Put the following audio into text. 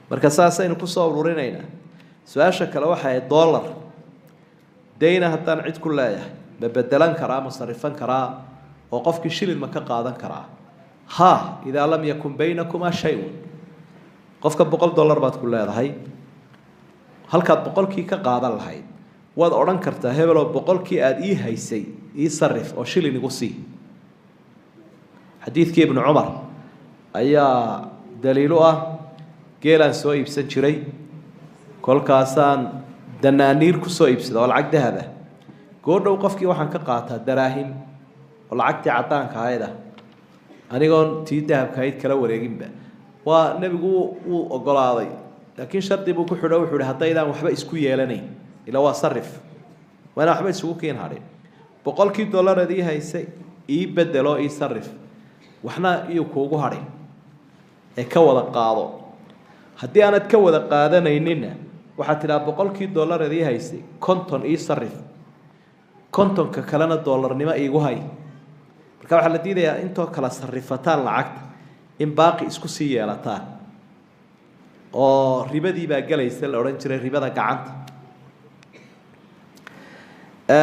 Marka saasaynu kusoo ururinaynaa. Su-aasha kale waxa ay dollar dayna haddaan cid ku leeyahay, ma bedelan karaa, ma sarifan karaa, oo qofkii shilin ma ka qaadan karaa? Ha, idaa lam yakun baynakumaa shay-un. Qofka $100 baad ku leedahay, halkaad 100-kii ka qaadan lahayd waad odhan kartaa: "Hebeloo, 100-kii aada ii haysay ii sarif oo shilin igu sii." Xadiidkii Ibnu Cumar ayaa daliil u ah. Geelaan soo iibsan jiray, kolkaasaan danaaniir kusoo iibsada oo lacag dahab ah. Goordhow qofkii waxaan ka qaataa daraahim oo lacagtii caddaanka ahayd ah, anigoon tii dahabka ahayd kala wareeginba. Waa nebigu wuu ogolaaday, laakiin shardi buu ku xidho. Wuxuu ihi: "Haddaydaan waxba isku yeelanayn." Ila waa sarif, waa inaan waxba isugu keen hadhin. 100-kii dollareed ii haysay ii bedelo, ii sarif, waxna iyuu kuugu hadhin ee ka wada qaado. Haddii aanad ka wada qaadanayninna, waxaad tidhaha: "100-kii dollareed ii haysay 50 ii sarif, 50-ka kalena dollarnimo iigu hay." Marka waxaa la diidayaa intoo kala sarifataan lacagta in baaqi isku sii yeelataan, oo ribadii baa gelaysa la odhan jiray ribada gacanta.